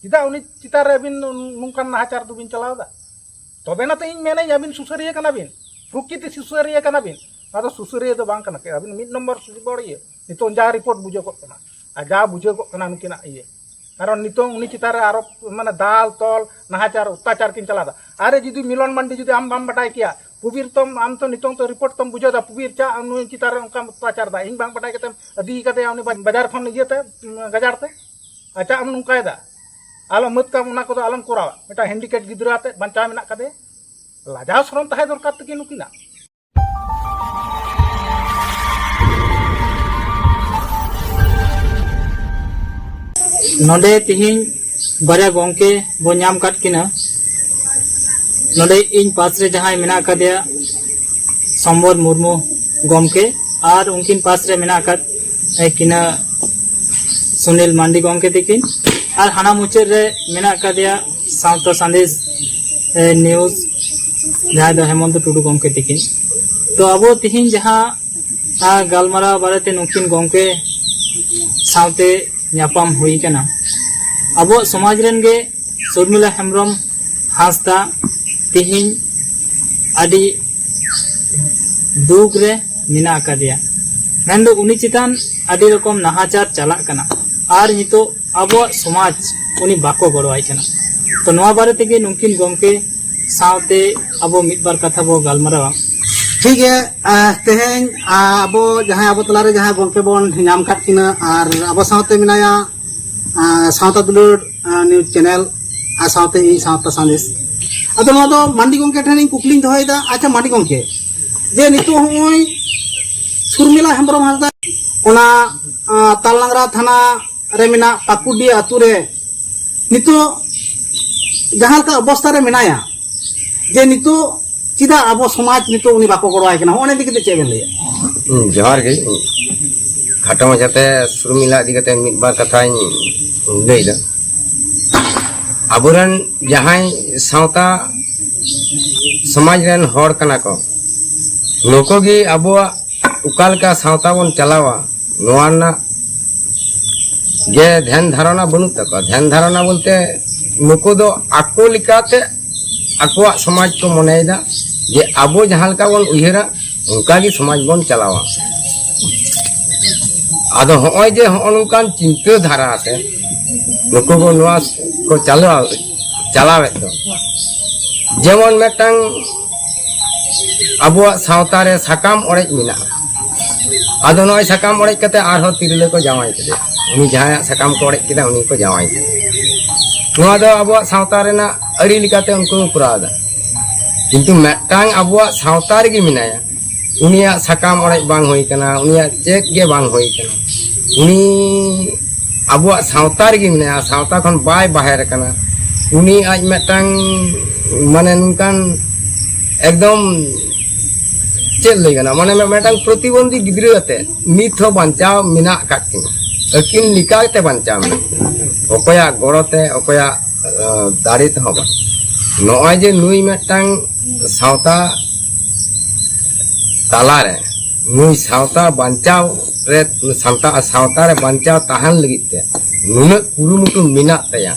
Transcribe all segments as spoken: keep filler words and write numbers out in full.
ᱪᱮᱫᱟᱜ ᱩᱱᱤ ᱪᱮᱛᱟᱱ ᱨᱮ ᱟᱹᱵᱤᱱ ᱱᱚᱝᱠᱟᱱ ᱱᱟᱦᱟᱪᱟᱨ ᱫᱚᱵᱤᱱ ᱪᱟᱞᱟᱣ ᱮᱫᱟ? ᱛᱚᱵᱮ ᱱᱟᱛᱮ ᱤᱧ ᱢᱮᱱᱟᱹᱧ, ᱟᱹᱵᱤᱱ ᱥᱩᱥᱟᱹᱨᱤᱭᱟᱹ ᱠᱟᱱᱟ ᱵᱤᱱ, ᱯᱨᱚᱠᱨᱤᱛᱤ ᱥᱩᱥᱟᱹᱨᱤᱭᱟᱹ ᱠᱟᱱᱟ ᱵᱤᱱ᱾ ᱚᱱᱟ ᱫᱚ ᱥᱩᱥᱟᱹᱨᱤᱭᱟᱹ ᱫᱚ ᱵᱟᱝ ᱠᱟᱱᱟ, ᱟᱹᱵᱤᱱ ᱢᱤᱫ ᱱᱚᱢᱵᱚᱨ ᱥᱩᱥᱤᱵᱚᱲᱤᱭᱟᱹ᱾ ᱱᱤᱛᱚᱝ ᱡᱟ ᱨᱤᱯᱳᱨᱴ ᱵᱩᱡᱷᱟᱹᱜᱚᱜ ᱠᱟᱱᱟ ᱟᱨ ᱡᱟ ᱵᱩᱡᱷᱟᱹᱜᱚᱜ ᱠᱟᱱᱟ ᱱᱩᱠᱤᱱᱟᱜ ᱤᱭᱟᱹ, ᱠᱟᱨᱚᱱ ᱱᱤᱛᱚᱝ ᱩᱱᱤ ᱪᱮᱛᱟᱱ ᱨᱮ ᱟᱨᱚᱯ, ᱢᱟᱱᱮ, ᱫᱟᱞ ᱛᱚᱞ ᱱᱟᱦᱟᱪᱟᱨ ᱚᱛᱛᱟᱪᱟᱨ ᱠᱤᱱ ᱪᱟᱞᱟᱣ ᱮᱫᱟ᱾ ᱟᱨᱮ, ᱡᱩᱫᱤ ᱢᱤᱞᱚᱱ ᱢᱟᱱᱰᱤ ᱡᱩᱫᱤ ᱟᱢ ᱵᱟᱢ ᱵᱟᱰᱟᱭ ᱠᱮᱭᱟ, ᱯᱩᱵᱤᱨ ᱛᱚᱢ, ᱟᱢ ᱛᱚ ᱱᱤᱛᱚᱝ ᱛᱚ ᱨᱤᱯᱳᱨᱴ ᱛᱚᱢ ᱵᱩᱡᱷᱟᱹᱣ ᱮᱫᱟ, ᱯᱩᱵᱤᱨ ᱪᱟ ᱱᱩᱭ ᱪᱮᱛᱟᱱ ᱨᱮ ᱚᱱᱠᱟᱢ ᱚᱛᱛᱟᱪᱟᱨ ᱮᱫᱟ, ᱤᱧ ᱵᱟᱝ ᱵᱟᱰᱟᱭ ᱠᱟᱛᱮᱢ ᱤᱫᱤ ᱠᱟᱫᱮᱭᱟ ᱩᱱᱤ ᱵᱟ-, ᱵᱟᱡᱟᱨ ᱠᱷᱚᱱ ᱤᱭᱟᱹᱛᱮ, ᱩᱸ, ᱜᱟᱡᱟᱲ ᱛᱮ᱾ ᱟᱪᱪᱷᱟ, ᱟᱢ ᱱᱚᱝᱠᱟᱭᱮᱫᱟ, ᱟᱞᱚ ᱢᱟᱹᱫ ᱠᱟᱢ, ᱚᱱᱟ ᱠᱚᱫᱚ ᱟᱞᱚᱢ ᱠᱚᱨᱟᱣᱟ᱾ ᱢᱤᱫᱴᱟᱝ ᱦᱮᱱᱰᱤᱠᱮᱯ ᱜᱤᱫᱽᱨᱟᱹ ᱟᱛᱮ ᱵᱟᱧᱪᱟᱣ ᱢᱮᱱᱟᱜ ᱠᱟᱫᱮᱭᱟ, ᱞᱟᱡᱟᱣ ᱥᱚᱨᱚᱢ ᱛᱟᱦᱮᱸ ᱫᱚᱨᱠᱟᱨ ᱛᱟᱹᱠᱤᱱ ᱱᱩᱠᱤᱱᱟᱜ᱾ ᱱᱚᱰᱮ ᱛᱤᱦᱤᱧ ᱵᱟᱨᱭᱟ ᱜᱚᱢᱠᱮ ᱵᱚ ᱧᱟᱢ ᱠᱟᱫ ᱠᱤᱱᱟ᱾ ᱱᱚᱰᱮ ᱤᱧ ᱯᱟᱥ ᱨᱮ ᱡᱟᱦᱟᱸᱭ ᱢᱮᱱᱟᱜ ᱟᱠᱟᱫᱮᱭᱟ ᱥᱚᱢᱵᱚᱨ ᱢᱩᱨᱢᱩ ᱜᱚᱢᱠᱮ, ᱟᱨ ᱩᱱᱠᱤᱱ ᱯᱟᱥ ᱨᱮ ᱢᱮᱱᱟᱜ ᱟᱠᱟᱫ ᱠᱤᱱᱟ ᱥᱩᱱᱤᱞ ᱢᱟᱱᱰᱤ ᱜᱚᱢᱠᱮ ᱛᱤᱠᱤᱱ, ᱟᱨ ᱦᱟᱱᱟ ᱢᱩᱪᱟᱹᱫ ᱨᱮ ᱢᱮᱱᱟᱜ ᱟᱠᱟᱫᱮᱭᱟ ᱥᱟᱶᱛᱟ ᱥᱟᱸᱫᱮᱥ, ᱮ, ᱱᱤᱭᱩᱡᱽ, ᱡᱟᱦᱟᱸᱭ ᱫᱚ ᱦᱮᱢᱚᱱᱛᱚ ᱴᱩᱰᱩ ᱜᱚᱢᱠᱮ ᱛᱤᱠᱤᱱ᱾ ᱛᱚ ᱟᱵᱚ ᱛᱤᱦᱤᱧ ᱡᱟᱦᱟᱸ, ᱟ, ᱜᱟᱞᱢᱟᱨᱟᱣ ᱵᱟᱨᱮᱛᱮ ᱱᱩᱠᱤᱱ ᱜᱚᱢᱠᱮ ᱥᱟᱶᱛᱮ ᱧᱟᱯᱟᱢ ᱦᱩᱭ ᱠᱟᱱᱟ᱾ ᱟᱵᱚᱣᱟᱜ ᱥᱚᱢᱟᱡᱽ ᱨᱮᱱ ᱜᱮ ᱥᱩᱨᱢᱤᱞᱟ ᱦᱮᱢᱵᱨᱚᱢ ᱦᱟᱸᱥᱫᱟ ᱛᱤᱦᱤᱧ ᱟᱹᱰᱤ ᱫᱩᱠ ᱨᱮ ᱢᱮᱱᱟᱜ ᱟᱠᱟᱫᱮᱭᱟ᱾ ᱢᱮᱱᱫᱚ ᱩᱱᱤ ᱪᱮᱛᱟᱱ ᱟᱹᱰᱤ ᱨᱚᱠᱚᱢ ᱱᱟᱦᱟᱪᱟᱨ ᱪᱟᱞᱟᱜ ᱠᱟᱱᱟ, ᱟᱨ ᱱᱤᱛᱚᱜ ᱟᱵᱚᱣᱟᱜ ᱥᱚᱢᱟᱡᱽ ᱩᱱᱤ ᱵᱟᱠᱚ ᱜᱚᱲᱚᱣᱟᱭ ᱠᱟᱱᱟ᱾ ᱛᱚ ᱱᱚᱣᱟ ᱵᱟᱨᱮ ᱛᱮᱜᱮ ᱱᱩᱠᱤᱱ ᱜᱚᱢᱠᱮ ᱥᱟᱶᱛᱮ ᱟᱵᱚ ᱢᱤᱫ ᱵᱟᱨ ᱠᱟᱛᱷᱟ ᱵᱚ ᱜᱟᱞᱢᱟᱨᱟᱣᱟ᱾ ᱴᱷᱤᱠ ᱜᱮᱭᱟ᱾ ᱟᱦ, ᱛᱮᱦᱮᱧ, ᱟᱦ, ᱟᱵᱚ ᱡᱟᱦᱟᱸᱭ ᱟᱵᱚ ᱛᱟᱞᱟᱨᱮ ᱡᱟᱦᱟᱸᱭ ᱜᱚᱢᱠᱮ ᱵᱚᱱ ᱧᱟᱢ ᱠᱟᱫ ᱠᱤᱱᱟ ᱟᱨ ᱟᱵᱚ ᱥᱟᱶᱛᱮ ᱢᱮᱱᱟᱭᱟ, ᱟᱦ, ᱥᱟᱶᱛᱟ ᱫᱩᱞᱟᱹᱲ, ᱟᱦ, ᱱᱤᱭᱩᱡᱽ ᱪᱮᱱᱮᱞ ᱟᱨ ᱥᱟᱶᱛᱮ ᱤᱧ ᱥᱟᱶᱛᱟ ᱥᱟᱸᱫᱮᱥ᱾ ᱟᱫᱚ ᱱᱚᱣᱟ ᱫᱚ ᱢᱟᱱᱰᱤ ᱜᱚᱢᱠᱮ ᱴᱷᱮᱱ ᱤᱧ ᱠᱩᱠᱞᱤᱧ ᱫᱚᱦᱚᱭᱮᱫᱟ, ᱟᱪᱪᱷᱟ ᱢᱟᱱᱰᱤ ᱜᱚᱢᱠᱮ, ᱡᱮ ᱱᱤᱛᱚᱜ ᱦᱚᱸᱜᱼᱚᱭ ᱥᱩᱨᱢᱤᱞᱟ ᱦᱮᱢᱵᱨᱚᱢ ᱦᱟᱸᱥᱫᱟ ᱚᱱᱟ, ᱟᱦ, ᱛᱟᱞᱱᱟᱝᱨᱟ ᱛᱷᱟᱱᱟ ᱨᱮ ᱢᱮᱱᱟᱜ ᱯᱟᱠᱩᱰᱤ ᱟᱹᱛᱩ ᱨᱮ ᱱᱤᱛᱚᱜ ᱡᱟᱦᱟᱸ ᱞᱮᱠᱟ ᱚᱵᱚᱥᱛᱟ ᱨᱮ ᱢᱮᱱᱟᱭᱟ, ᱡᱮ ᱱᱤᱛᱚᱜ ᱪᱮᱫᱟᱜ ᱟᱵᱚ ᱥᱚᱢᱟᱡᱽ ᱱᱤᱛᱚᱜ ᱩᱱᱤ ᱵᱟᱠᱚ ᱜᱚᱲᱚᱣᱟᱭ ᱠᱟᱱᱟ, ᱦᱚᱸᱜᱼᱚ ᱱᱟ ᱤᱫᱤ ᱠᱟᱛᱮ ᱪᱮᱫ ᱵᱮᱱ ᱞᱟᱹᱭᱟ? ᱦᱩᱸ, ᱡᱚᱦᱟᱨ ᱜᱮ᱾ ᱠᱷᱟᱴᱚ ᱢᱟᱪᱷᱟᱛᱮ ᱥᱩᱨᱢᱤᱞᱟ ᱤᱫᱤ ᱠᱟᱛᱮ ᱢᱤᱫ ᱵᱟᱨ ᱠᱟᱛᱷᱟᱧ ᱞᱟᱹᱭᱫᱟ᱾ ᱟᱵᱚᱨᱮᱱ ᱡᱟᱦᱟᱸᱭ ᱥᱟᱶᱛᱟ ᱥᱚᱢᱟᱡᱽ ᱨᱮᱱ ᱦᱚᱲ ᱠᱟᱱᱟ ᱠᱚ, ᱱᱩᱠᱩ ᱜᱮ ᱟᱵᱚᱣᱟᱜ ᱚᱠᱟ ᱞᱮᱠᱟ ᱥᱟᱶᱛᱟ ᱵᱚᱱ ᱪᱟᱞᱟᱣᱟ, ᱱᱚᱣᱟ ᱨᱮᱱᱟᱜ ᱜᱮ ᱫᱷᱮᱱ ᱫᱷᱟᱨᱚᱱᱟ ᱵᱟᱹᱱᱩᱜ ᱛᱟᱠᱚᱣᱟ᱾ ᱫᱷᱮᱱ ᱫᱷᱟᱨᱚᱱᱟ ᱵᱚᱞᱛᱮ ᱱᱩᱠᱩ ᱫᱚ ᱟᱠᱚ ᱞᱮᱠᱟᱛᱮ ᱟᱠᱚᱣᱟᱜ ᱥᱚᱢᱟᱡᱽ ᱠᱚ ᱢᱚᱱᱮᱭᱮᱫᱟ ᱡᱮ ᱟᱵᱚ ᱡᱟᱦᱟᱸ ᱞᱮᱠᱟ ᱵᱚᱱ ᱩᱭᱦᱟᱹᱨᱟ ᱚᱱᱠᱟᱜᱮ ᱥᱚᱢᱟᱡᱽ ᱵᱚᱱ ᱪᱟᱞᱟᱣᱟ᱾ ᱟᱫᱚ ᱦᱚᱸᱜᱼᱚᱭ ᱡᱮ ᱦᱚᱸᱜᱼᱚ ᱱᱚᱝᱠᱟᱱ ᱪᱤᱱᱛᱟᱹ ᱫᱷᱟᱨᱟ ᱟᱛᱮ ᱱᱩᱠᱩ ᱠᱚ ᱱᱚᱣᱟ ᱠᱚ ᱪᱟᱞᱟᱣ ᱪᱟᱞᱟᱣᱮᱫ ᱫᱚ, ᱡᱮᱢᱚᱱ ᱢᱤᱫᱴᱟᱝ ᱟᱵᱚᱣᱟᱜ ᱥᱟᱶᱛᱟ ᱨᱮ ᱥᱟᱠᱟᱢ ᱚᱲᱮᱡ ᱢᱮᱱᱟᱜᱼᱟ᱾ ᱟᱫᱚ ᱱᱚᱜᱼᱚᱭ ᱥᱟᱠᱟᱢ ᱚᱲᱮᱡ ᱠᱟᱛᱮ ᱟᱨᱦᱚᱸ ᱛᱤᱨᱞᱟᱹ ᱠᱚ ᱡᱟᱶᱟᱭ ᱠᱮᱫᱮᱭᱟ᱾ ᱩᱱᱤ ᱡᱟᱦᱟᱸᱭᱟᱜ ᱥᱟᱠᱟᱢ ᱠᱚ ᱚᱲᱮᱡ ᱠᱮᱫᱟ ᱩᱱᱤ ᱠᱚ ᱡᱟᱶᱟᱭ ᱠᱮᱫᱮᱭᱟ᱾ ᱱᱚᱣᱟ ᱫᱚ ᱟᱵᱚᱣᱟᱜ ᱥᱟᱶᱛᱟ ᱨᱮᱱᱟᱜ ᱟᱹᱨᱤ ᱞᱮᱠᱟᱛᱮ ᱩᱱᱠᱩ ᱠᱚ ᱠᱚᱨᱟᱣ ᱮᱫᱟ᱾ ᱠᱤᱱᱛᱩ ᱢᱤᱫᱴᱟᱝ ᱟᱵᱚᱣᱟᱜ ᱥᱟᱶᱛᱟ ᱨᱮᱜᱮ ᱢᱮᱱᱟᱭᱟ, ᱩᱱᱤᱭᱟᱜ ᱥᱟᱠᱟᱢ ᱚᱲᱮᱡ ᱵᱟᱝ ᱦᱩᱭ ᱠᱟᱱᱟ, ᱩᱱᱤᱭᱟᱜ ᱪᱮᱫ ᱜᱮ ᱵᱟᱝ ᱦᱩᱭ ᱠᱟᱱᱟ, ᱩᱱᱤ ᱟᱵᱚᱣᱟᱜ ᱥᱟᱶᱛᱟ ᱨᱮᱜᱮ ᱢᱮᱱᱟᱭᱟ, ᱥᱟᱶᱛᱟ ᱠᱷᱚᱱ ᱵᱟᱭ ᱵᱟᱦᱮᱨ ᱟᱠᱟᱱᱟ᱾ ᱩᱱᱤ ᱟᱡ ᱢᱤᱫᱴᱟᱝ ᱢᱟᱱᱮ ᱱᱚᱝᱠᱟᱱ ᱮᱠᱫᱚᱢ ᱪᱮᱫ ᱞᱟᱹᱭ ᱜᱟᱱᱚᱜᱼᱟ, ᱢᱟᱱᱮ ᱢᱤᱫᱴᱟᱝ ᱯᱨᱚᱛᱤᱵᱚᱱᱫᱷᱤ ᱜᱤᱫᱽᱨᱟᱹ ᱟᱛᱮ ᱱᱤᱛ ᱦᱚᱸ ᱵᱟᱧᱪᱟᱣ ᱢᱮᱱᱟᱜ ᱟᱠᱟᱫ ᱠᱤᱱᱟ, ᱟᱹᱠᱤᱱ ᱞᱮᱠᱟᱛᱮ ᱵᱟᱧᱪᱟᱣ ᱢᱮᱱᱟᱜ ᱠᱤᱱᱟ, ᱚᱠᱚᱭᱟᱜ ᱜᱚᱲᱚ ᱛᱮ, ᱚᱠᱚᱭᱟᱜ ᱫᱟᱲᱮ ᱛᱮᱦᱚᱸ ᱵᱟᱝ᱾ ᱱᱚᱜᱼᱚᱭ ᱡᱮ ᱱᱩᱭ ᱢᱤᱫᱴᱟᱝ ᱥᱟᱶᱛᱟ ᱛᱟᱞᱟᱨᱮ, ᱱᱩᱭ ᱥᱟᱶᱛᱟ ᱵᱟᱧᱪᱟᱣ ᱨᱮ, ᱥᱟᱶᱛᱟ ᱥᱟᱶᱛᱟ ᱨᱮ ᱵᱟᱧᱪᱟᱣ ᱛᱟᱦᱮᱱ ᱞᱟᱹᱜᱤᱫ ᱛᱮ ᱱᱩᱱᱟᱹᱜ ᱠᱩᱨᱩᱢᱩᱴᱩ ᱢᱮᱱᱟᱜ ᱛᱟᱭᱟ,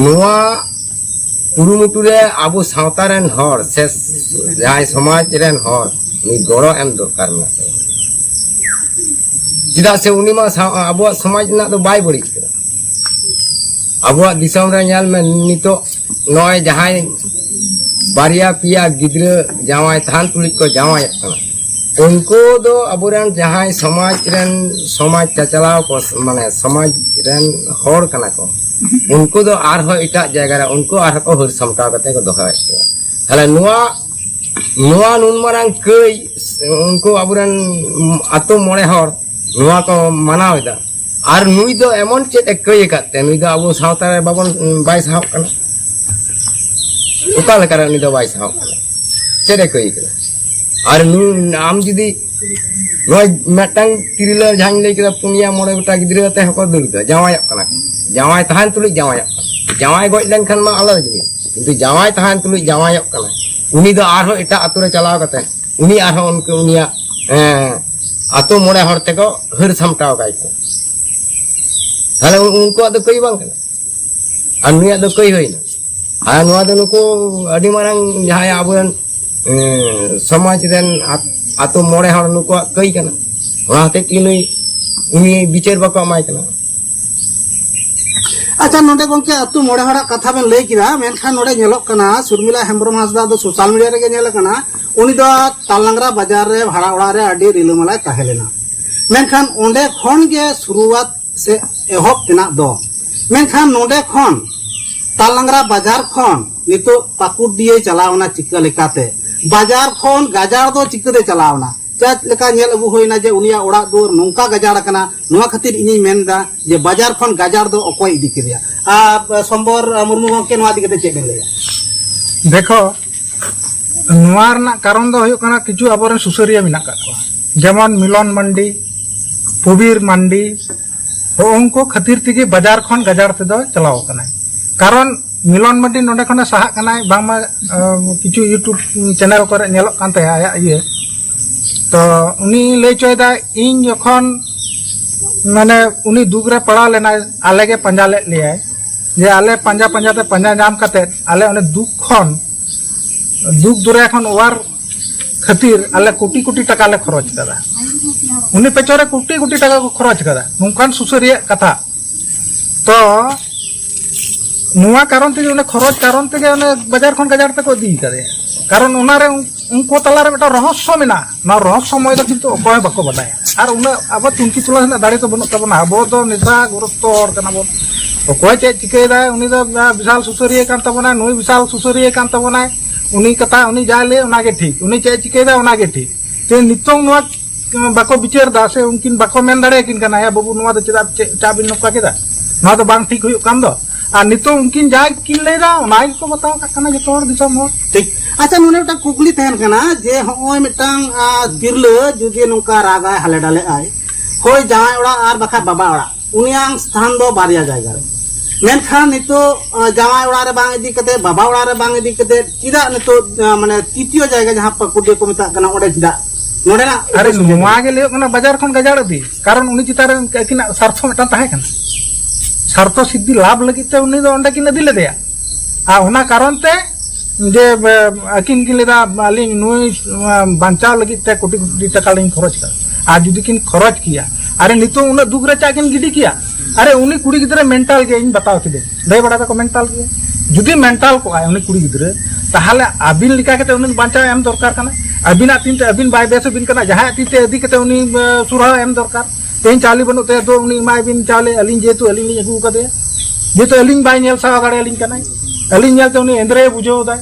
ᱱᱚᱣᱟ ᱠᱩᱨᱩᱢᱩᱴᱩ ᱨᱮ ᱟᱵᱚ ᱥᱟᱶᱛᱟ ᱨᱮᱱ ᱦᱚᱲ ᱥᱮ ᱡᱟᱦᱟᱸᱭ ᱥᱚᱢᱟᱡᱽ ᱨᱮᱱ ᱦᱚᱲ ᱩᱱᱤ ᱜᱚᱲᱚ ᱮᱢ ᱫᱚᱨᱠᱟᱨ ᱢᱮᱱᱟᱜ ᱛᱟᱵᱚᱱᱟ᱾ ᱪᱮᱫᱟᱜ ᱥᱮ ᱩᱱᱤ ᱢᱟ ᱥᱟᱶ- ᱟᱵᱚᱣᱟᱜ ᱥᱚᱢᱟᱡᱽ ᱨᱮᱱᱟᱜ ᱫᱚ ᱵᱟᱭ ᱵᱟᱹᱲᱤᱡ ᱠᱟᱫᱟ᱾ ᱟᱵᱚᱣᱟᱜ ᱫᱤᱥᱚᱢ ᱨᱮ ᱧᱮᱞ ᱢᱮ, ᱱᱤᱛᱚᱜ ᱱᱚᱜᱼᱚᱭ ᱡᱟᱦᱟᱸᱭ ᱵᱟᱨᱭᱟ ᱯᱮᱭᱟ ᱜᱤᱫᱽᱨᱟᱹ ᱡᱟᱶᱟᱭ ᱛᱟᱦᱮᱱ ᱛᱩᱞᱩᱡ ᱠᱚ ᱡᱟᱶᱟᱭᱚᱜ ᱠᱟᱱᱟ, ᱩᱱᱠᱩ ᱫᱚ ᱟᱵᱚᱨᱮᱱ ᱡᱟᱦᱟᱸᱭ ᱥᱚᱢᱟᱡᱽ ᱨᱮᱱ, ᱥᱚᱢᱟᱡᱽ ᱪᱟᱪᱞᱟᱣ ᱠᱚ, ᱢᱟᱱᱮ ᱥᱚᱢᱟᱡᱽ ᱨᱮᱱ ᱦᱚᱲ ᱠᱟᱱᱟ ᱠᱚ, ᱩᱱᱠᱩ ᱫᱚ ᱟᱨᱦᱚᱸ ᱮᱴᱟᱜ ᱡᱟᱭᱜᱟ ᱨᱮ ᱩᱱᱠᱩ ᱟᱨᱦᱚᱸ ᱠᱚ ᱦᱟᱹᱨ ᱥᱟᱢᱴᱟᱣ ᱠᱟᱛᱮ ᱠᱚ ᱫᱚᱦᱚᱭᱮᱫ ᱠᱚᱣᱟ᱾ ᱛᱟᱦᱞᱮ ᱱᱚᱣᱟ, ᱱᱚᱣᱟ ᱱᱩᱱ ᱢᱟᱨᱟᱝ ᱠᱟᱹᱭ ᱩᱱᱠᱩ ᱟᱵᱚᱨᱮᱱ ᱟᱛᱳ ᱢᱚᱬᱮ ᱦᱚᱲ ᱱᱚᱣᱟ ᱠᱚ ᱢᱟᱱᱟᱣ ᱮᱫᱟ, ᱟᱨ ᱱᱩᱭ ᱫᱚ ᱮᱢᱚᱱ ᱪᱮᱫ ᱮ ᱠᱟᱹᱭ ᱟᱠᱟᱫ ᱛᱮ ᱱᱩᱭ ᱫᱚ ᱟᱵᱚ ᱥᱟᱶᱛᱟ ᱨᱮ ᱵᱟᱵᱚᱱ, ᱵᱟᱭ ᱥᱟᱦᱚᱵ ᱠᱟᱱᱟ? ᱚᱠᱟ ᱞᱮᱠᱟᱨᱮ ᱩᱱᱤ ᱫᱚ ᱵᱟᱭ ᱥᱟᱦᱚᱵ ᱠᱟᱱᱟ? ᱪᱮᱫ ᱮ ᱠᱟᱹᱭ ᱠᱟᱱᱟ? ᱟᱨ ᱱᱩᱭ, ᱟᱢ ᱡᱩᱫᱤ ᱱᱚᱜᱼᱚᱭ ᱢᱤᱫᱴᱟᱝ ᱛᱤᱨᱞᱟᱹ ᱡᱟᱦᱟᱸᱧ ᱞᱟᱹᱭ ᱠᱮᱫᱟ, ᱯᱩᱱᱭᱟ ᱢᱚᱬᱮ ᱜᱚᱴᱟ ᱜᱤᱫᱽᱨᱟᱹ ᱟᱛᱮ ᱦᱚᱸᱠᱚ ᱫᱟᱹᱲ ᱮᱫᱟ, ᱡᱟᱶᱟᱭᱚᱜ ᱠᱟᱱᱟ ᱠᱚ᱾ ᱡᱟᱶᱟᱭ ᱛᱟᱦᱮᱱ ᱛᱩᱞᱩᱡ ᱡᱟᱶᱟᱭᱚᱜ ᱠᱟᱱᱟ᱾ ᱡᱟᱶᱟᱭ ᱜᱚᱡ ᱞᱮᱱᱠᱷᱟᱱ ᱢᱟ ᱟᱞᱟᱫᱟ ᱡᱤᱱᱤᱥ, ᱠᱤᱱᱛᱩ ᱡᱟᱶᱟᱭ ᱛᱟᱦᱮᱱ ᱛᱩᱞᱩᱡ ᱡᱟᱶᱟᱭᱚᱜ ᱠᱟᱱᱟ᱾ ᱩᱱᱤ ᱫᱚ ᱟᱨᱦᱚᱸ ᱮᱴᱟᱜ ᱟᱛᱳ ᱨᱮ ᱪᱟᱞᱟᱣ ᱠᱟᱛᱮ ᱩᱱᱤ ᱟᱨᱦᱚᱸ ᱩᱱᱠᱩ, ᱩᱱᱤᱭᱟᱜ, ᱮᱸ, ᱟᱛᱳ ᱢᱚᱬᱮ ᱦᱚᱲ ᱛᱮᱠᱚ ᱦᱟᱹᱨ ᱥᱟᱢᱴᱟᱣ ᱠᱟᱭ ᱠᱚ᱾ ᱛᱟᱦᱞᱮ ᱩᱱᱠᱩᱣᱟᱜ ᱫᱚ ᱠᱟᱹᱭ ᱵᱟᱝ ᱠᱟᱱᱟ, ᱟᱨ ᱱᱩᱭᱟᱜ ᱫᱚ ᱠᱟᱹᱭ ᱦᱩᱭᱱᱟ᱾ ᱟᱨ ᱱᱚᱣᱟ ᱫᱚ ᱱᱩᱠᱩ ᱟᱹᱰᱤ ᱢᱟᱨᱟᱝ ᱡᱟᱦᱟᱸᱭ ᱟᱵᱚᱨᱮᱱ ᱥᱚᱢᱟᱡᱽ ᱨᱮᱱ ᱟᱛᱳ ᱢᱚᱬᱮ ᱦᱚᱲ ᱱᱩᱠᱩᱣᱟᱜ ᱠᱟᱹᱭ ᱠᱟᱱᱟ᱾ ᱚᱱᱟ ᱦᱚᱛᱮᱡ ᱛᱮ ᱱᱩᱭ ᱩᱱᱤ ᱵᱤᱪᱟᱹᱨ ᱵᱟᱠᱚ ᱮᱢᱟᱭ ᱠᱟᱱᱟ᱾ ᱟᱪᱪᱷᱟ, ᱱᱚᱰᱮ ᱜᱚᱝᱠᱮ ᱟᱛᱳ ᱢᱚᱬᱮ ᱦᱚᱲᱟᱜ ᱠᱟᱛᱷᱟ ᱵᱮᱱ ᱞᱟᱹᱭ ᱠᱮᱫᱟ, ᱢᱮᱱᱠᱷᱟᱱ ᱱᱚᱰᱮ ᱧᱮᱞᱚᱜ ᱠᱟᱱᱟ ᱥᱩᱨᱢᱤᱞᱟ ᱦᱮᱢᱵᱨᱚᱢ ᱦᱟᱸᱥᱫᱟ ᱫᱚ ᱥᱳᱥᱟᱞ ᱢᱤᱰᱤᱭᱟ ᱨᱮᱜᱮ ᱧᱮᱞ ᱠᱟᱱᱟ, ᱩᱱᱤ ᱫᱚ ᱛᱟᱞᱟᱝᱨᱟ ᱵᱟᱡᱟᱨ ᱨᱮ ᱵᱷᱟᱲᱟ ᱚᱲᱟᱜ ᱨᱮ ᱟᱹᱰᱤ ᱨᱤᱞᱟᱹᱢᱟᱞᱟᱭ ᱛᱟᱦᱮᱸ ᱞᱮᱱᱟ᱾ ᱢᱮᱱᱠᱷᱟᱱ ᱚᱸᱰᱮ ᱠᱷᱚᱱ ᱜᱮ ᱥᱩᱨᱩᱣᱟᱛ ᱥᱮ ᱮᱦᱚᱵ ᱛᱮᱱᱟᱜ ᱫᱚ᱾ ᱢᱮᱱᱠᱷᱟᱱ ᱱᱚᱰᱮ ᱠᱷᱚᱱ ᱛᱟᱞᱟᱝᱨᱟ ᱵᱟᱡᱟᱨ ᱠᱷᱚᱱ ᱱᱤᱛᱚᱜ ᱯᱟᱠᱩᱲᱰᱤᱭᱟᱹ ᱪᱟᱞᱟᱣ ᱮᱱᱟ ᱪᱤᱠᱟᱹ ᱞᱮᱠᱟᱛᱮ? ᱵᱟᱡᱟᱨ ᱠᱷᱚᱱ ᱜᱟᱡᱟᱲ ᱫᱚ ᱪᱤᱠᱟᱹᱛᱮ ᱪᱟᱞᱟᱣ ᱮᱱᱟ? ᱪᱮᱫ ᱞᱮᱠᱟ ᱧᱮᱞ ᱟᱹᱜᱩ ᱦᱩᱭᱱᱟ ᱡᱮ ᱩᱱᱤᱭᱟᱜ ᱚᱲᱟᱜ ᱫᱩᱣᱟᱹᱨ ᱱᱚᱝᱠᱟ ᱜᱟᱡᱟᱲ ᱟᱠᱟᱱᱟ? ᱱᱚᱣᱟ ᱠᱷᱟᱹᱛᱤᱨ ᱤᱧᱤᱧ ᱢᱮᱱ ᱮᱫᱟ ᱡᱮ ᱵᱟᱡᱟᱨ ᱠᱷᱚᱱ ᱜᱟᱡᱟᱲ ᱫᱚ ᱚᱠᱚᱭ ᱤᱫᱤ ᱠᱮᱫᱮᱭᱟ? ᱟᱨ ᱥᱚᱢᱵᱚᱨ ᱢᱩᱨᱢᱩ ᱜᱚᱢᱠᱮ, ᱱᱚᱣᱟ ᱤᱫᱤ ᱠᱟᱛᱮ ᱪᱮᱫ ᱵᱮᱱ ᱞᱟᱹᱭᱟ? ᱫᱮᱠᱷᱚ, ᱱᱚᱣᱟ ᱨᱮᱱᱟᱜ ᱠᱟᱨᱚᱱ ᱫᱚ ᱦᱩᱭᱩᱜ ᱠᱟᱱᱟ, ᱠᱤᱪᱷᱩ ᱟᱵᱚᱨᱮᱱ ᱥᱩᱥᱟᱹᱨᱤᱭᱟᱹ ᱢᱮᱱᱟᱜ ᱟᱠᱟᱫ ᱠᱚᱣᱟ, ᱡᱮᱢᱚᱱ ᱢᱤᱞᱚᱱ ᱢᱟᱱᱰᱤ, ᱯᱩᱵᱤᱨ ᱢᱟᱱᱰᱤ, ᱦᱚᱸᱜᱼᱚ ᱩᱱᱠᱩ ᱠᱷᱟᱹᱛᱤᱨ ᱛᱮᱜᱮ ᱵᱟᱡᱟᱨ ᱠᱷᱚᱱ ᱜᱟᱡᱟᱲ ᱛᱮᱫᱚ ᱪᱟᱞᱟᱣ ᱟᱠᱟᱱᱟᱭ᱾ ᱠᱟᱨᱚᱱ ᱢᱤᱞᱚᱱ ᱢᱟᱱᱰᱤ ᱱᱚᱰᱮ ᱠᱷᱚᱱᱮ ᱥᱟᱦᱟᱜ ᱠᱟᱱᱟᱭ, ᱵᱟᱝᱢᱟ ᱟᱸ, ᱠᱤᱪᱷᱩ YouTube ᱪᱮᱱᱮᱞ ᱠᱚᱨᱮ ᱧᱮᱞᱚᱜ ᱠᱟᱱ ᱛᱟᱭᱟ ᱟᱭᱟᱜ ᱤᱭᱟᱹ᱾ ᱛᱚ ᱩᱱᱤ ᱞᱟᱹᱭ ᱦᱚᱪᱚᱭᱮᱫᱟ, ᱤᱧ ᱡᱚᱠᱷᱚᱱ ᱢᱟᱱᱮ ᱩᱱᱤ ᱫᱩᱠ ᱨᱮ ᱯᱟᱲᱟᱣ ᱞᱮᱱᱟᱭ, ᱟᱞᱮ ᱜᱮ ᱯᱟᱸᱡᱟ ᱞᱮᱫ ᱞᱮᱭᱟᱭ, ᱡᱮ ᱟᱞᱮ ᱯᱟᱸᱡᱟ ᱯᱟᱸᱡᱟ ᱛᱮ ᱯᱟᱸᱡᱟ ᱧᱟᱢ ᱠᱟᱛᱮᱫ ᱟᱞᱮ ᱚᱱᱮ ᱫᱩᱠ ᱠᱷᱚᱱ, ᱫᱩᱠ ᱫᱚᱨᱭᱟ ᱠᱷᱚᱱ ᱚᱣᱟᱨ ᱠᱷᱟᱹᱛᱤᱨ ᱟᱞᱮ ᱠᱳᱴᱤ ᱠᱳᱴᱤ ᱴᱟᱠᱟ ᱞᱮ ᱠᱷᱚᱨᱚᱪ ᱠᱟᱫᱟ᱾ ᱩᱱᱤ ᱯᱮᱪᱷᱚᱱ ᱨᱮ ᱠᱳᱴᱤ ᱠᱳᱴᱤ ᱴᱟᱠᱟ ᱠᱚ ᱠᱷᱚᱨᱚᱪ ᱠᱟᱫᱟ, ᱱᱚᱝᱠᱟᱱ ᱥᱩᱥᱟᱹᱨᱤᱭᱟᱹ ᱠᱟᱛᱷᱟ᱾ ᱛᱚ ᱱᱚᱣᱟ ᱠᱟᱨᱚᱱ ᱛᱮᱜᱮ, ᱚᱱᱮ ᱠᱷᱚᱨᱚᱪ ᱠᱟᱨᱚᱱ ᱛᱮᱜᱮ ᱚᱱᱮ ᱵᱟᱡᱟᱨ ᱠᱷᱚᱱ ᱜᱟᱡᱟᱲ ᱛᱮᱠᱚ ᱤᱫᱤ ᱠᱟᱫᱮᱭᱟ᱾ ᱠᱟᱨᱚᱱ ᱚᱱᱟᱨᱮ ᱩᱱ-, ᱩᱱᱠᱩ ᱛᱟᱞᱟᱨᱮ ᱢᱤᱫᱴᱟᱝ ᱨᱚᱦᱚᱥᱥᱚ ᱢᱮᱱᱟᱜᱼᱟ᱾ ᱱᱚᱣᱟ ᱨᱚᱦᱚᱥᱥᱚᱢᱚᱭ ᱫᱚ ᱠᱤᱱᱛᱩ ᱚᱠᱚᱭ ᱦᱚᱸ ᱵᱟᱠᱚ ᱵᱟᱰᱟᱭᱟ᱾ ᱟᱨ ᱩᱱᱟᱹᱜ ᱟᱵᱚ ᱛᱩᱱᱠᱷᱤ ᱛᱚᱞᱟᱥ ᱨᱮᱱᱟᱜ ᱫᱟᱲᱮ ᱫᱚ ᱵᱟᱹᱱᱩᱜ ᱛᱟᱵᱚᱱᱟ᱾ ᱟᱵᱚ ᱫᱚ ᱱᱮᱥᱟ ᱜᱨᱚᱥᱛᱚ ᱦᱚᱲ ᱠᱟᱱᱟ ᱵᱚᱱ᱾ ᱚᱠᱚᱭ ᱪᱮᱫ ᱪᱤᱠᱟᱹᱭᱮᱫᱟᱭ, ᱩᱱᱤ ᱫᱚ ᱵᱤᱥᱟᱞ ᱥᱩᱥᱟᱹᱨᱤᱭᱟᱹ ᱠᱟᱱ ᱛᱟᱵᱚᱱᱟᱭ, ᱱᱩᱭ ᱵᱤᱥᱟᱞ ᱥᱩᱥᱟᱹᱨᱤᱭᱟᱹ ᱠᱟᱱ ᱛᱟᱵᱚᱱᱟᱭ, ᱩᱱᱤ ᱠᱟᱛᱷᱟ, ᱩᱱᱤ ᱡᱟᱭ ᱞᱟᱹᱭ ᱚᱱᱟᱜᱮ ᱴᱷᱤᱠ, ᱩᱱᱤ ᱪᱮᱫ ᱪᱤᱠᱟᱹᱭᱮᱫᱟ ᱚᱱᱟᱜᱮ ᱴᱷᱤᱠ᱾ ᱛᱮ ᱱᱤᱛᱚᱝ ᱱᱚᱣᱟ ᱵᱟᱠᱚ ᱵᱤᱪᱟᱹᱨ ᱮᱫᱟ, ᱥᱮ ᱩᱱᱠᱤᱱ ᱵᱟᱠᱚ ᱢᱮᱱ ᱫᱟᱲᱮᱭᱟᱠᱤᱱ ᱠᱟᱱᱟ, ᱭᱟ ᱵᱟᱹᱵᱩ, ᱱᱚᱣᱟ ᱫᱚ ᱪᱮᱫᱟᱜ, ᱪᱮᱫ, ᱪᱮᱫᱟᱜ ᱵᱤᱱ ᱱᱚᱝᱠᱟ ᱠᱮᱫᱟ? ᱱᱚᱣᱟ ᱫᱚ ᱵᱟᱝ ᱴᱷᱤᱠ ᱦᱩᱭᱩᱜ ᱠᱟᱱ ᱫᱚ᱾ ᱟᱨ ᱱᱤᱛᱚᱝ ᱩᱱᱠᱤᱱ ᱡᱟᱦᱟᱸᱭ ᱠᱤᱱ ᱞᱟᱹᱭᱫᱟ, ᱚᱱᱟ ᱜᱮᱠᱚ ᱵᱟᱛᱟᱣ ᱠᱟᱜ ᱠᱟᱱᱟ ᱡᱚᱛᱚ ᱦᱚᱲ, ᱫᱤᱥᱚᱢ ᱦᱚᱲ᱾ ᱴᱷᱤᱠ᱾ ᱟᱪᱪᱷᱟ, ᱱᱚᱰᱮ ᱢᱤᱫᱴᱟᱝ ᱠᱩᱠᱞᱤ ᱛᱟᱦᱮᱱ ᱠᱟᱱᱟ ᱡᱮ, ᱦᱚᱸᱜᱼᱚᱭ ᱢᱤᱫᱴᱟᱝ, ᱟ, ᱛᱤᱨᱞᱟᱹ ᱡᱩᱫᱤ ᱱᱚᱝᱠᱟ ᱨᱟᱜᱟᱭ, ᱦᱟᱞᱮ ᱰᱟᱞᱮᱜ ᱟᱭ, ᱦᱳᱭ ᱡᱟᱶᱟᱭ ᱚᱲᱟᱜ ᱟᱨ ᱵᱟᱠᱷᱟᱡ ᱵᱟᱵᱟ ᱚᱲᱟᱜ, ᱩᱱᱤᱭᱟᱜ ᱥᱛᱷᱟᱱ ᱫᱚ ᱵᱟᱨᱭᱟ ᱡᱟᱭᱜᱟ ᱨᱮ᱾ ᱢᱮᱱᱠᱷᱟᱱ ᱱᱤᱛᱚᱜ, ᱟ, ᱡᱟᱶᱟᱭ ᱚᱲᱟᱜ ᱨᱮ ᱵᱟᱝ ᱤᱫᱤ ᱠᱟᱛᱮ, ᱵᱟᱵᱟ ᱚᱲᱟᱜ ᱨᱮ ᱵᱟᱝ ᱤᱫᱤ ᱠᱟᱛᱮ, ᱪᱮᱫᱟᱜ ᱱᱤᱛᱚᱜ, ᱟ, ᱢᱟᱱᱮ ᱛᱤᱛᱤᱭᱚ ᱡᱟᱭᱜᱟ ᱡᱟᱦᱟᱸ ᱯᱟᱹᱠᱩᱲᱤᱭᱟᱹ ᱠᱚ ᱢᱮᱛᱟᱜ ᱠᱟᱱᱟ, ᱚᱸᱰᱮ ᱪᱮᱫᱟᱜ? ᱱᱚᱰᱮᱱᱟᱜ ᱟᱨᱮ, ᱚᱥᱩᱵᱤᱫᱷᱟ ᱱᱚᱣᱟ ᱜᱮ ᱞᱟᱹᱭᱚᱜ ᱠᱟᱱᱟ ᱵᱟᱡᱟᱨ ᱠᱷᱚᱱ ᱜᱟᱡᱟᱲ ᱤᱫᱤ, ᱠᱟᱨᱚᱱ ᱩᱱᱤ ᱪᱮᱛᱟᱱ ᱨᱮ ᱟᱹᱠᱤᱱᱟᱜ ᱥᱟᱨᱛᱷᱚ ᱢᱤᱫᱴᱟᱝ ᱛᱟᱦᱮᱸ ᱠᱟᱱᱟ᱾ ᱥᱟᱨᱛᱷᱚ ᱥᱤᱫᱽᱫᱷᱤ ᱞᱟᱵᱷ ᱞᱟᱹᱜᱤᱫ ᱛᱮ ᱩᱱᱤ ᱫᱚ ᱚᱸᱰᱮ ᱠᱤᱱ ᱤᱫᱤ ᱞᱮᱫᱮᱭᱟ᱾ ᱟᱨ ᱚᱱᱟ ᱠᱟᱨᱚᱱ ᱛᱮ ᱡᱮ, ᱮ, ᱟᱹᱠᱤᱱ ᱠᱤᱱ ᱞᱟᱹᱭᱫᱟ, "ᱟᱹᱞᱤᱧ ᱱᱩᱭ, ᱮ, ᱵᱟᱧᱪᱟᱣ ᱞᱟᱹᱜᱤᱫ ᱛᱮ ᱠᱳᱴᱤ ᱠᱳᱴᱤ ᱴᱟᱠᱟ ᱞᱤᱧ ᱠᱷᱚᱨᱚᱪ ᱠᱟᱫᱟ", ᱟᱨ ᱡᱩᱫᱤ ᱠᱤᱱ ᱠᱷᱚᱨᱚᱪ ᱠᱮᱭᱟ, ᱟᱨᱮ ᱱᱤᱛᱚᱜ ᱩᱱᱟᱹᱜ ᱫᱩᱠ ᱨᱮ ᱪᱟᱜ ᱠᱤᱱ ᱜᱤᱰᱤ ᱠᱮᱭᱟ? ᱟᱨᱮ ᱩᱱᱤ ᱠᱩᱲᱤ ᱜᱤᱫᱽᱨᱟᱹ ᱢᱮᱱᱴᱟᱞ ᱜᱮᱭᱟ, ᱤᱧ ᱵᱟᱛᱟᱣ ᱠᱤᱫᱟᱹᱧ, ᱞᱟᱹᱭ ᱵᱟᱲᱟ ᱫᱟᱠᱚ ᱢᱮᱱᱴᱟᱞ ᱜᱮᱭᱟ᱾ ᱡᱩᱫᱤ ᱢᱮᱱᱴᱟᱞ ᱠᱚᱜᱼᱟᱭ ᱩᱱᱤ ᱠᱩᱲᱤ ᱜᱤᱫᱽᱨᱟᱹ, ᱛᱟᱦᱚᱞᱮ ᱟᱹᱵᱤᱱ ᱞᱮᱠᱟ ᱠᱟᱛᱮ ᱩᱱᱤ ᱵᱟᱧᱪᱟᱣ ᱮᱢ ᱫᱚᱨᱠᱟᱨ ᱠᱟᱱᱟ᱾ ᱟᱹᱵᱤᱱᱟᱜ ᱛᱤᱱ ᱛᱮ ᱟᱹᱵᱤᱱ ᱵᱟᱭ ᱵᱮᱥ ᱟᱹᱵᱤᱱ ᱠᱟᱱᱟ, ᱡᱟᱦᱟᱸᱭᱟᱜ ᱛᱤ ᱛᱮ ᱤᱫᱤ ᱠᱟᱛᱮ ᱩᱱᱤ, ᱮ, ᱥᱩᱨᱦᱟ ᱮᱢ ᱫᱚᱨᱠᱟᱨ᱾ ᱛᱮᱦᱮᱧ ᱪᱟᱣᱞᱮ ᱵᱟᱹᱱᱩᱜ ᱛᱟᱭᱟ, ᱫᱩ ᱩᱱᱤ ᱮᱢᱟᱭ ᱵᱤᱱ ᱪᱟᱣᱞᱮ, ᱟᱹᱞᱤᱧ ᱡᱮᱦᱮᱛᱩ ᱟᱹᱞᱤᱧ ᱞᱤᱧ ᱟᱹᱜᱩ ᱟᱠᱟᱫᱮᱭᱟ, ᱡᱮᱦᱮᱛᱩ ᱟᱹᱞᱤᱧ ᱵᱟᱭ ᱧᱮᱞ ᱥᱟᱦᱟᱣ ᱫᱟᱲᱮᱭᱟᱞᱤᱧ ᱠᱟᱱᱟᱭ, ᱟᱹᱞᱤᱧ ᱧᱮᱞᱛᱮ ᱩᱱᱤ ᱮᱸᱫᱽᱨᱮᱭ ᱵᱩᱡᱷᱟᱹᱣ ᱮᱫᱟᱭ,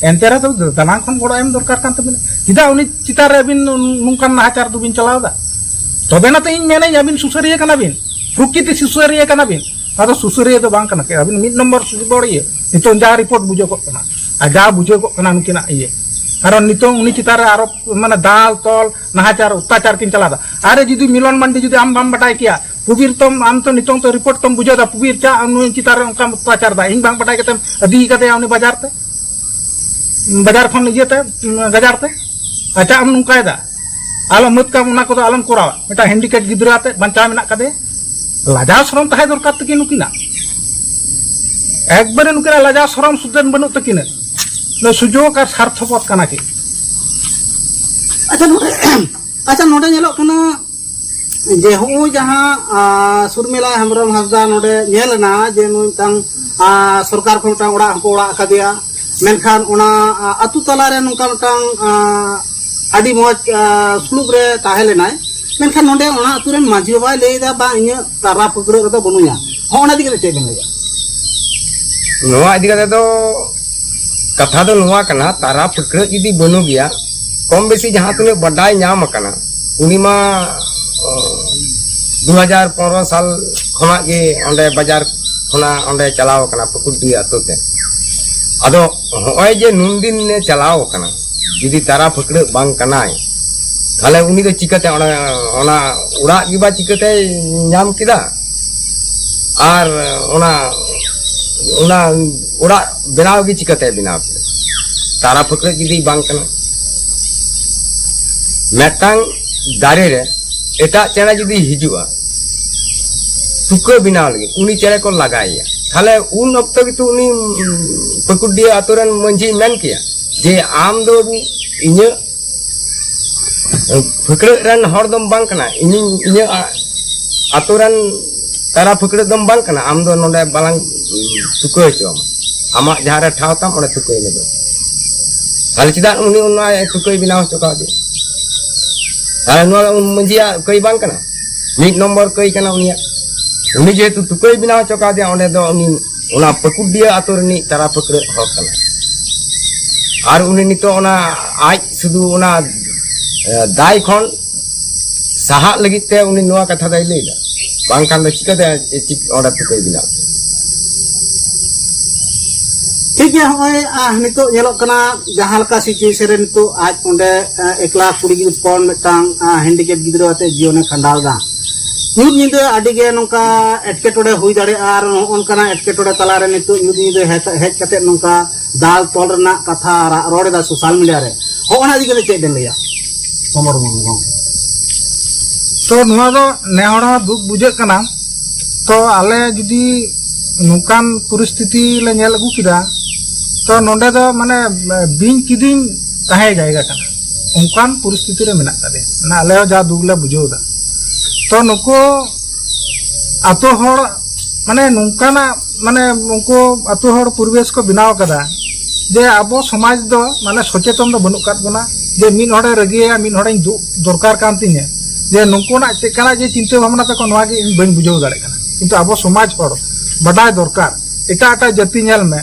ᱮᱱᱛᱮ ᱨᱮᱦᱚᱸ ᱫᱚ ᱫᱟᱱᱟᱝ ᱠᱷᱚᱱ ᱜᱚᱲᱚ ᱮᱢ ᱫᱚᱨᱠᱟᱨ ᱠᱟᱱ ᱛᱟᱵᱤᱱᱟ᱾ ᱪᱮᱫᱟᱜ ᱩᱱᱤ ᱪᱮᱛᱟᱱ ᱨᱮ ᱟᱹᱵᱤᱱ ᱱᱚᱝᱠᱟᱱ ᱱᱟᱦᱟᱪᱟᱨ ᱫᱚᱵᱤᱱ ᱪᱟᱞᱟᱣ ᱮᱫᱟ? ᱛᱚᱵᱮ ᱱᱟᱛᱮ ᱤᱧ ᱢᱮᱱᱟᱹᱧ, ᱟᱹᱵᱤᱱ ᱥᱩᱥᱟᱹᱨᱤᱭᱟᱹ ᱠᱟᱱᱟ ᱵᱤᱱ, ᱯᱨᱚᱠᱨᱤᱛᱤ ᱥᱩᱥᱟᱹᱨᱤᱭᱟᱹ ᱠᱟᱱᱟ ᱵᱤᱱ᱾ ᱱᱚᱣᱟ ᱫᱚ ᱥᱩᱥᱟᱹᱨᱤᱭᱟᱹ ᱫᱚ ᱵᱟᱝ ᱠᱟᱱᱟ ᱠᱤ? ᱟᱹᱵᱤᱱ ᱢᱤᱫ ᱱᱚᱢᱵᱚᱨ ᱥᱩᱥᱟᱹᱨᱤᱭᱟᱹ, ᱱᱤᱛᱚᱝ ᱡᱟ ᱨᱤᱯᱳᱨᱴ ᱵᱩᱡᱷᱟᱹᱜᱚᱜ ᱠᱟᱱᱟ ᱟᱨ ᱡᱟ ᱵᱩᱡᱷᱟᱹᱜᱚᱜ ᱠᱟᱱᱟ ᱱᱩᱠᱤᱱᱟᱜ ᱤᱭᱟᱹ, ᱠᱟᱨᱚᱱ ᱱᱤᱛᱚᱝ ᱩᱱᱤ ᱪᱮᱛᱟᱱ ᱨᱮ ᱟᱨᱚ ᱢᱟᱱᱮ ᱫᱟᱞ ᱛᱚᱞ ᱱᱟᱦᱟᱪᱟᱨ ᱚᱛᱛᱟᱪᱟᱨ ᱠᱤᱱ ᱪᱟᱞᱟᱣ ᱮᱫᱟ᱾ ᱟᱨᱮ ᱡᱩᱫᱤ ᱢᱤᱞᱚᱱ ᱢᱟᱱᱰᱤ ᱡᱩᱫᱤ ᱟᱢ ᱵᱟᱢ ᱵᱟᱰᱟᱭ ᱠᱮᱭᱟ, ᱯᱩᱵᱤᱨ ᱛᱚᱢ, ᱟᱢ ᱛᱚ ᱱᱤᱛᱚᱝ ᱛᱚ ᱨᱤᱯᱳᱨᱴ ᱛᱚᱢ ᱵᱩᱡᱷᱟᱹᱣ ᱮᱫᱟ, ᱯᱩᱵᱤᱨ ᱪᱟ ᱟᱢ ᱱᱩᱭ ᱪᱮᱛᱟᱱ ᱨᱮ ᱚᱱᱠᱟᱢ ᱚᱛᱛᱟᱪᱟᱨ ᱮᱫᱟ, ᱤᱧ ᱵᱟᱝ ᱵᱟᱰᱟᱭ ᱠᱟᱛᱮᱢ ᱤᱫᱤ ᱠᱟᱫᱮᱭᱟ ᱩᱱᱤ ᱵᱟᱡᱟᱨ ᱛᱮ, ᱵᱟᱡᱟᱨ ᱠᱷᱚᱱ ᱤᱭᱟᱹᱛᱮ, ᱜᱟᱡᱟᱲ ᱛᱮ, ᱟᱪᱪᱷᱟ ᱟᱢ ᱱᱚᱝᱠᱟᱭᱮᱫᱟ, ᱟᱞᱚ ᱢᱟᱹᱛ ᱠᱟᱢ, ᱚᱱᱟ ᱠᱚᱫᱚ ᱟᱞᱚᱢ ᱠᱚᱨᱟᱣᱟ᱾ ᱢᱤᱫᱴᱟᱝ ᱦᱮᱱᱰᱤᱠᱮᱯ ᱜᱤᱫᱽᱨᱟᱹ ᱟᱛᱮ ᱵᱟᱧᱪᱟᱣ ᱢᱮᱱᱟᱜ ᱠᱟᱫᱮᱭᱟ, ᱞᱟᱡᱟᱣ ᱥᱚᱨᱚᱢ ᱛᱟᱦᱮᱸ ᱫᱚᱨᱠᱟᱨ ᱛᱟᱹᱠᱤᱱ ᱱᱩᱠᱤᱱᱟᱜ᱾ ᱮᱠᱵᱟᱨᱮ ᱱᱩᱠᱤᱱᱟᱜ ᱞᱟᱡᱟᱣ ᱥᱚᱨᱚᱢ ᱥᱩᱫᱷᱟᱹ ᱵᱟᱹᱱᱩᱜ ᱛᱟᱹᱠᱤᱱᱟ᱾ ᱱᱚᱣᱟ ᱥᱩᱡᱳᱜᱽ ᱟᱨ ᱥᱟᱨᱛᱷᱚᱯᱚᱛ ᱠᱟᱱᱟ ᱠᱤᱱ᱾ ᱟᱪᱪᱷᱟ, ᱱᱚᱰᱮ, ᱟᱪᱪᱷᱟ, ᱱᱚᱰᱮ ᱧᱮᱞᱚᱜ ᱠᱟᱱᱟ ᱡᱮ ᱦᱚᱸᱜᱼᱚᱭ ᱡᱟᱦᱟᱸ, ᱟ, ᱥᱩᱨᱢᱤᱞᱟ ᱦᱮᱢᱵᱨᱚᱢ ᱦᱟᱸᱥᱫᱟ ᱱᱚᱰᱮ ᱧᱮᱞ ᱮᱱᱟ ᱡᱮ ᱱᱩᱭ ᱢᱤᱫᱴᱟᱝ, ᱟ, ᱥᱚᱨᱠᱟᱨ ᱠᱷᱚᱱ ᱢᱤᱫᱴᱟᱝ ᱚᱲᱟᱜ ᱦᱚᱸᱠᱚ ᱚᱲᱟᱜ ᱟᱠᱟᱫᱮᱭᱟ, ᱢᱮᱱᱠᱷᱟᱱ ᱚᱱᱟ, ᱟ, ᱟᱹᱛᱩ ᱛᱟᱞᱟᱨᱮ ᱱᱚᱝᱠᱟ ᱢᱤᱫᱴᱟᱝ, ᱟ, ᱟᱹᱰᱤ ᱢᱚᱡᱽ, ᱟ, ᱥᱩᱞᱩᱠ ᱨᱮ ᱛᱟᱦᱮᱸ ᱞᱮᱱᱟᱭ, ᱢᱮᱱᱠᱷᱟᱱ ᱱᱚᱰᱮ ᱚᱱᱟ ᱟᱹᱛᱩ ᱨᱮᱱ ᱢᱟᱹᱡᱷᱤ ᱵᱟᱵᱟᱭ ᱞᱟᱹᱭ ᱮᱫᱟ, "ᱵᱟᱝ, ᱤᱧᱟᱹᱜ ᱛᱟᱨᱟ ᱯᱷᱟᱹᱠᱲᱟᱹᱜ ᱨᱮᱫᱚ ᱵᱟᱹᱱᱩᱧᱟ"᱾ ᱦᱚᱸ, ᱚᱱᱟ ᱤᱫᱤ ᱠᱟᱛᱮ ᱪᱮᱫ ᱵᱮᱱ ᱞᱟᱹᱭᱟ? ᱱᱚᱣᱟ ᱤᱫᱤ ᱠᱟᱛᱮ ᱫᱚ ᱠᱟᱛᱷᱟ ᱫᱚ ᱱᱚᱣᱟ ᱠᱟᱱᱟ, ᱛᱟᱨᱟ ᱯᱷᱟᱹᱠᱲᱟᱹᱜ ᱡᱩᱫᱤ ᱵᱟᱹᱱᱩᱜ ᱜᱮᱭᱟ, ᱠᱚᱢ ᱵᱮᱥᱤ ᱡᱟᱦᱟᱸ ᱛᱤᱱᱟᱹᱜ ᱵᱟᱰᱟᱭ ᱧᱟᱢ ᱟᱠᱟᱱᱟ, ᱩᱱᱤ ᱢᱟ, ᱚ, ᱫᱩ ᱦᱟᱡᱟᱨ ᱯᱚᱱᱨᱚ ᱥᱟᱞ ᱠᱷᱚᱱᱟᱜ ᱜᱮ ᱚᱸᱰᱮ ᱵᱟᱡᱟᱨ ᱠᱷᱚᱱᱟᱜ ᱚᱸᱰᱮ ᱪᱟᱞᱟᱣ ᱟᱠᱟᱱᱟ ᱯᱷᱩᱠᱩᱨᱰᱤ ᱟᱛᱳ ᱛᱮ᱾ ᱟᱫᱚ ᱦᱚᱸᱜᱼᱚᱭ ᱡᱮ ᱱᱩᱱᱫᱤᱱ ᱮ ᱪᱟᱞᱟᱣ ᱟᱠᱟᱱᱟ, ᱡᱩᱫᱤ ᱛᱟᱨᱟ ᱯᱷᱟᱹᱠᱲᱟᱹᱜ ᱵᱟᱝ ᱠᱟᱱᱟᱭ, ᱛᱟᱦᱞᱮ ᱩᱱᱤ ᱫᱚ ᱪᱤᱠᱟᱹᱛᱮ ᱚᱱᱟ, ᱚᱱᱟ ᱚᱲᱟᱜ ᱜᱮ ᱵᱟ ᱪᱤᱠᱟᱹᱛᱮᱭ ᱧᱟᱢ ᱠᱮᱫᱟ? ᱟᱨ ᱚᱱᱟ, ᱚᱱᱟ ᱚᱲᱟᱜ ᱵᱮᱱᱟᱣ ᱜᱮ ᱪᱤᱠᱟᱹᱛᱮ ᱵᱮᱱᱟᱣ ᱠᱮᱫᱟ? ᱛᱟᱨᱟ ᱯᱷᱟᱹᱠᱲᱟᱹᱜ ᱡᱩᱫᱤ ᱵᱟᱝ ᱠᱟᱱᱟ, ᱢᱤᱫᱴᱟᱝ ᱫᱟᱨᱮ ᱨᱮ ᱮᱴᱟᱜ ᱪᱮᱬᱮ ᱡᱩᱫᱤ ᱦᱤᱡᱩᱜᱼᱟ, ᱛᱩᱠᱟᱹ ᱵᱮᱱᱟᱣ ᱞᱟᱹᱜᱤᱫ ᱩᱱᱤ ᱪᱮᱬᱮ ᱠᱚ ᱞᱟᱜᱟᱭᱮᱭᱟ᱾ ᱛᱟᱦᱞᱮ ᱩᱱ ᱚᱠᱛᱚ ᱜᱮᱛᱚ ᱩᱱᱤ, ᱩᱢ, ᱯᱟᱹᱠᱩᱲᱰᱤᱦᱟᱹ ᱟᱛᱳ ᱨᱮᱱ ᱢᱟᱹᱡᱷᱤ ᱢᱮᱱ ᱠᱮᱭᱟ ᱡᱮ, "ᱟᱢ ᱫᱚ ᱵᱟᱹᱵᱩ ᱤᱧᱟᱹᱜ ᱯᱷᱟᱹᱠᱲᱟᱹᱜ ᱨᱮᱱ ᱦᱚᱲ ᱫᱚᱢ ᱵᱟᱝ ᱠᱟᱱᱟ, ᱤᱧᱤᱧ, ᱤᱧᱟᱹᱜ ᱟ-, ᱟᱛᱳ ᱨᱮᱱ ᱛᱟᱨᱟ ᱯᱷᱟᱹᱠᱲᱟᱹᱜ ᱫᱚᱢ ᱵᱟᱝ ᱠᱟᱱᱟ, ᱟᱢ ᱫᱚ ᱱᱚᱰᱮ ᱵᱟᱞᱟᱝ, ᱩᱢ, ᱛᱩᱠᱟᱹ ᱦᱚᱪᱚ ᱟᱢᱟ, ᱟᱢᱟᱜ ᱡᱟᱦᱟᱸ ᱨᱮ ᱴᱷᱟᱶ ᱛᱟᱢ ᱚᱸᱰᱮ ᱛᱩᱠᱟᱹᱭ ᱢᱮ ᱫᱚ᱾" ᱛᱟᱦᱞᱮ ᱪᱮᱫᱟᱜ ᱩᱱᱤ ᱚᱱᱟ ᱛᱩᱠᱟᱹᱭ ᱵᱮᱱᱟᱣ ᱦᱚᱪᱚ ᱠᱟᱣᱫᱮᱭᱟ? ᱛᱟᱦᱞᱮ ᱱᱚᱣᱟ ᱫᱚ ᱩᱱ ᱢᱟᱹᱡᱷᱤᱭᱟᱜ ᱠᱟᱹᱭ ᱵᱟᱝ ᱠᱟᱱᱟ? ᱢᱤᱫ ᱱᱚᱢᱵᱚᱨ ᱠᱟᱹᱭ ᱠᱟᱱᱟ ᱩᱱᱤᱭᱟᱜ᱾ ᱩᱱᱤ ᱡᱮᱦᱮᱛᱩ ᱛᱩᱠᱟᱹᱭ ᱵᱮᱱᱟᱣ ᱦᱚᱪᱚ ᱠᱟᱫᱮᱭᱟ, ᱚᱸᱰᱮ ᱫᱚ ᱩᱱᱤ ᱚᱱᱟ ᱯᱟᱹᱠᱩᱲᱰᱤᱭᱟᱹ ᱟᱛᱳ ᱨᱤᱱᱤᱡ ᱛᱟᱨᱟ ᱯᱷᱟᱹᱠᱲᱟᱹᱜ ᱦᱚᱲ ᱠᱟᱱᱟᱭ᱾ ᱟᱨ ᱩᱱᱤ ᱱᱤᱛᱚᱜ ᱚᱱᱟ ᱟᱡ ᱥᱩᱫᱷᱩ ᱚᱱᱟ, ᱮ, ᱫᱟᱭ ᱠᱷᱚᱱ ᱥᱟᱦᱟᱜ ᱞᱟᱹᱜᱤᱫ ᱛᱮ ᱩᱱᱤ ᱱᱚᱣᱟ ᱠᱟᱛᱷᱟ ᱫᱚᱭ ᱞᱟᱹᱭᱫᱟ, ᱵᱟᱝᱠᱷᱟᱱ ᱫᱚ ᱪᱤᱠᱟᱹᱛᱮ ᱪᱤᱠ-, ᱚᱸᱰᱮ ᱛᱩᱠᱟᱹᱭ ᱵᱮᱱᱟᱣ ᱠᱮᱭᱟ? ᱴᱷᱤᱠ ᱜᱮᱭᱟ, ᱦᱚᱸᱜᱼᱚᱭ, ᱟ, ᱱᱤᱛᱚᱜ ᱧᱮᱞᱚᱜ ᱠᱟᱱᱟ ᱡᱟᱦᱟᱸ ᱞᱮᱠᱟ situation ᱨᱮ ᱱᱤᱛᱚᱜ ᱟᱡ ᱚᱸᱰᱮ, ᱟ, ᱮᱠᱞᱟ ᱠᱩᱲᱤ ᱜᱤᱫᱽᱨᱟᱹ ᱦᱚᱯᱚᱱ ᱢᱤᱫᱴᱟᱝ, ᱟ, handicap ᱜᱤᱫᱽᱨᱟᱹ ᱟᱛᱮ ᱡᱤᱭᱚᱱᱮ ᱠᱷᱟᱸᱰᱟᱣ ᱮᱫᱟ᱾ ᱧᱩᱛ ᱧᱤᱫᱟᱹ ᱟᱹᱰᱤ ᱜᱮ ᱱᱚᱝᱠᱟ ᱮᱴᱠᱮᱴᱚᱬᱮ ᱦᱩᱭ ᱫᱟᱲᱮᱭᱟᱜᱼᱟ, ᱟᱨ ᱱᱚᱜᱼᱚ ᱱᱚᱝᱠᱟᱱᱟᱜ ᱮᱴᱠᱮᱴᱚᱬᱮ ᱛᱟᱞᱟᱨᱮ ᱱᱤᱛᱚᱜ ᱧᱩᱛ ᱧᱤᱫᱟᱹ ᱦᱮᱡ, ᱦᱮᱡ ᱠᱟᱛᱮ ᱱᱚᱝᱠᱟ ᱫᱟᱞ ᱛᱚᱞ ᱨᱮᱱᱟᱜ ᱠᱟᱛᱷᱟ ᱨᱟ-, ᱨᱚᱲ ᱮᱫᱟ social media ᱨᱮ᱾ ᱦᱚᱸᱜᱼᱚ ᱱᱟ ᱤᱫᱤ ᱠᱟᱛᱮ ᱪᱮᱫ ᱵᱮᱱ ᱞᱟᱹᱭᱟ? ᱥᱚᱢᱚᱨ ᱢᱩᱨᱢᱩ ᱜᱚᱢᱠᱮ᱾ ᱛᱚ ᱱᱚᱣᱟ ᱫᱚ ᱱᱮ ᱦᱚᱲ ᱦᱚᱸ ᱫᱩᱠ ᱵᱩᱡᱷᱟᱹᱜ ᱠᱟᱱᱟ᱾ ᱛᱚ ᱟᱞᱮ ᱡᱩᱫᱤ ᱱᱚᱝᱠᱟᱱ ᱯᱚᱨᱤᱥᱛᱷᱤᱛᱤ ᱞᱮ ᱧᱮᱞ ᱟᱹᱜᱩ ᱠᱮᱫᱟ, ᱛᱚ ᱱᱚᱰᱮ ᱫᱚ ᱢᱟᱱᱮ ᱵᱤᱧ ᱠᱤᱫᱤᱧ ᱛᱟᱦᱮᱸ ᱡᱟᱭᱜᱟ ᱠᱟᱱᱟ, ᱚᱱᱠᱟᱱ ᱯᱚᱨᱤᱥᱛᱷᱤᱛᱤ ᱨᱮ ᱢᱮᱱᱟᱜ ᱛᱟᱞᱮᱭᱟ᱾ ᱢᱟᱱᱮ ᱟᱞᱮ ᱦᱚᱸ ᱡᱟ ᱫᱩᱠ ᱞᱮ ᱵᱩᱡᱷᱟᱹᱣ ᱮᱫᱟ᱾ ᱛᱚ ᱱᱩᱠᱩ ᱟᱛᱳ ᱦᱚᱲ ᱢᱟᱱᱮ ᱱᱚᱝᱠᱟᱱᱟᱜ ᱢᱟᱱᱮ ᱩᱱᱠᱩ ᱟᱛᱳ ᱦᱚᱲ ᱯᱚᱨᱤᱵᱮᱥ ᱠᱚ ᱵᱮᱱᱟᱣ ᱠᱟᱫᱟ ᱡᱮ ᱟᱵᱚ ᱥᱚᱢᱟᱡᱽ ᱫᱚ ᱢᱟᱱᱮ ᱥᱚᱪᱮᱛᱚᱱ ᱫᱚ ᱵᱟᱹᱱᱩᱜ ᱠᱟᱫ ᱵᱚᱱᱟ, ᱡᱮ ᱢᱤᱫ ᱦᱚᱲᱮ ᱨᱟᱹᱜᱤᱭᱟᱭᱟ, ᱢᱤᱫ ᱦᱚᱲᱤᱧ ᱫᱩᱜ ᱫᱚᱨᱠᱟᱨ ᱠᱟᱱ ᱛᱤᱧᱟᱹ, ᱡᱮ ᱱᱩᱠᱩᱱᱟᱜ ᱪᱮᱫ ᱠᱟᱱᱟ ᱡᱮ ᱪᱤᱱᱛᱟᱹ ᱵᱷᱟᱵᱽᱱᱟ ᱛᱟᱠᱚ, ᱱᱚᱣᱟ ᱜᱮ ᱤᱧ ᱵᱟᱹᱧ ᱵᱩᱡᱷᱟᱹᱣ ᱫᱟᱲᱮᱭᱟᱜ ᱠᱟᱱᱟ᱾ ᱠᱤᱱᱛᱩ ᱟᱵᱚ ᱥᱚᱢᱟᱡᱽ ᱦᱚᱲ ᱵᱟᱰᱟᱭ ᱫᱚᱨᱠᱟᱨ᱾ ᱮᱴᱟᱜ ᱮᱴᱟᱜ ᱡᱟᱹᱛᱤ ᱧᱮᱞ ᱢᱮ,